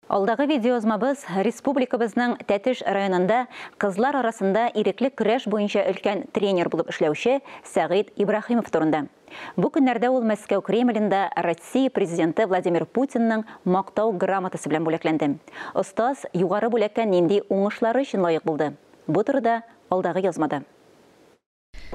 Алдагы видеоязмабыз республикабызның Тәтеш районында кызлар арасында ирекле көрәш буенча өлкән тренер булып эшләүче Сәгыйть Ибраһимов турында. Бу көннәрдә ул Мәскәү Кремлендә Россия Президенты Владимир Путинның Мактау грамотасы белән бүләкләнде. Остаз югары бүләккә нинди уңышлары өчен лаек булды? Бу турыда алдагы язмада.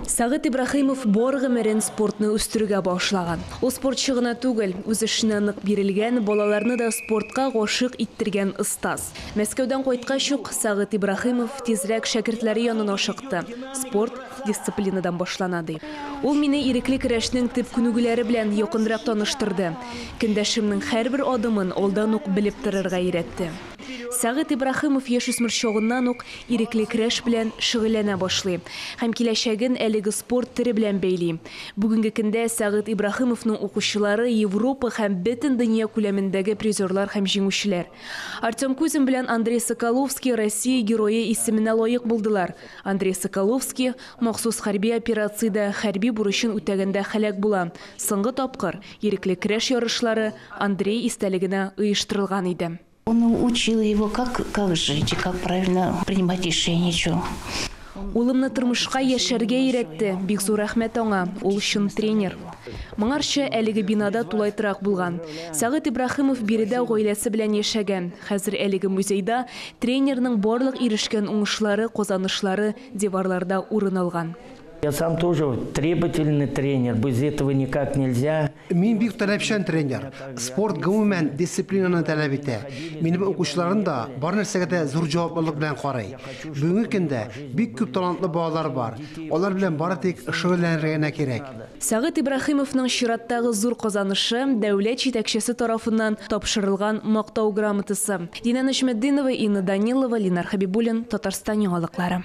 Сәгыйть Ибраһимов бар гомерен спортны үстерүгә багышлаган. Ул спортчы гына түгел, үз эшенә нык бирелгән, балаларны да спортка гашыйк иттергән остаз. Мәскәүдән кайткач ук Сәгыйть Ибраһимов тизрәк шәкертләре янына ашыкты. Спорт дисциплинадан башлана, ди. Ул мине ирекле көрәшнең төп күнегүләре белән якынрак таныштырды. Көндәшемнең һәрбер адымын алдан ук белеп торырга өйрәтте. Сәгыйть Ибраһимов яшүсмер чагыннан ук ирекле көрәш белән шөгыльләнә башлый һәм киләчәген әлеге спорт төре белән бәйли. Бүгенге көндә Сәгыйть Ибраһимовның укучылары Европа һәм бөтен дөнья күләмендәге призерлар һәм җиңүчеләр. Артем Кузин белән Андрей Соколовский Россия Герое исеменә лаек булдылар. Андрей Соколовский махсус хәрби операциядә хәрби бурычын үтәгәндә һәлак була. Соңгы тапкыр ирекле көрәш ярышлары Андрей истәлегенә оештырылган иде. Он учил его, как жить, как правильно принимать решения. Чё. Улымны тормышка яшәргә өйрәтте. Бик зур рәхмәт аңа. Ул чын тренер. Моңарчы әлеге бинада тулай торак булган. Сәгыйть Ибраһимов биредә гаиләсе белән яшәгән. Хәзер әлеге музейда тренерның барлык ирешкән уңышлары, казанышлары диварларда урын алган. Я сам тоже требовательный тренер, без этого никак нельзя. Мин бик таләпчән тренер. Спорт гомумән дисциплинаны таләп итә. Минем укучыларым да бар нәрсәгә дә зур җаваплылык белән карый. Бүгенге көндә бик күп талантлы балалар бар. Алар белән бары тик шөгыльләнергә генә кирәк. Сәгыйть Ибраһимовның чираттагы зур казанышы дәүләт җитәкчесе тарафыннан тапшырылган Мактау грамотасы. Дина Нәҗметдинова, Инна Данилова, Ленар Хабибуллин, Татарстан яңалыклары.